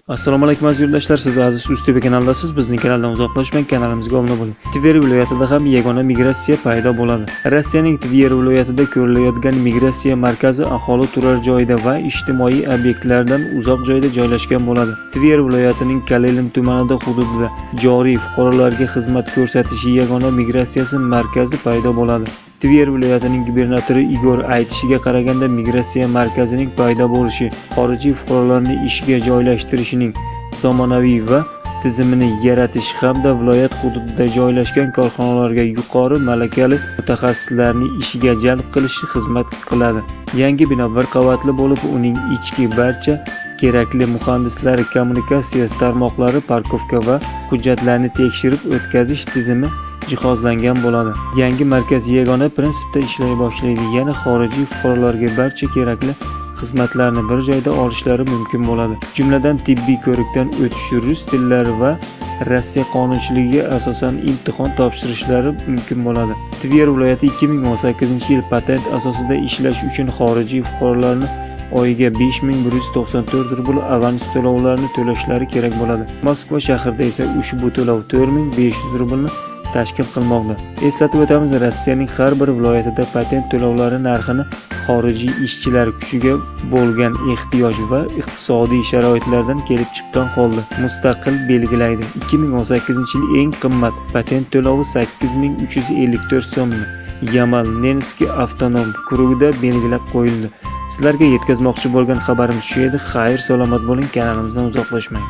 Assalomu alaykum aziz yurtdoshlar, siz Aziz Uz TV kanalidasiz. Bizning kanaldan uzoqlashmang, kanalimizga obuna bo'ling. Tver viloyatida ham yagona migratsiya paydo bo'ladi. Rossiyaning Tver viloyatida ko'rilayotgan migratsiya markazi aholi turar joyida va ijtimoiy obyektlardan uzoq joyda joylashgan bo'ladi. Tver viloyatining Kalinin tumanida hududida joriy fuqarolarga xizmat ko'rsatish yagona migratsiyasi markazi paydo bo'ladi. Tver viloyatining gubernatori Igor aytishiga qaraganda, migratsiya markazining paydo bo'lishi xorijiy fuqarolarni ishga joylashtirishining zamonaviy va tizimini yaratish hamda viloyat hududida joylashgan korxonalarga yuqori malakali mutaxassislarni ishiga jalb qilish xizmat qiladi. Yangi bino bir qavatli bo'lib, uning ichki barcha kerakli muhandislari, kommunikatsiya tarmoqlari, parkovka va hujjatlarni tekshirib o'tkazish tizimi jihozlangan bo'ladi. Yangi markaz yagona prinsipda ishlay boshlaydi, yana xorijiy fuqarolarga barcha kerakli xizmatlarni bir joyda olishlari mumkin bo'ladi. Jumladan, tibbiy ko'rikdan o'tish, rus tillari va Rossiya qonunchiligiga asosan imtihon topshirishlari mumkin bo'ladi. Tver viloyati 2018-yil patent asosida ishlash uchun xorijiy fuqarolarni oyiga 5194 rubl avans to'lovlarini to'lashlari kerak bo'ladi. Moskva shahrida esa ushbu to'lov 4500 rublni tashkil qilmoqda. Eslatib o'tamiz, Rossiyaning har bir viloyatida patent to'lovlari narxini xorijiy ishchilar kuchiga bo'lgan ehtiyoj va iqtisodiy sharoitlardan kelib chiqqan holda mustaqil belgilaydi. 2018-yil eng qimmat patent to'lovi 8354 so'mni Yamal-Nenskiy avtonom okrugida belgilab qo'yildi. Sizlarga yetkazmoqchi bo'lgan xabarimiz shu edi. Xayr, salomat bo'ling, kanalimizdan uzoqlashmang.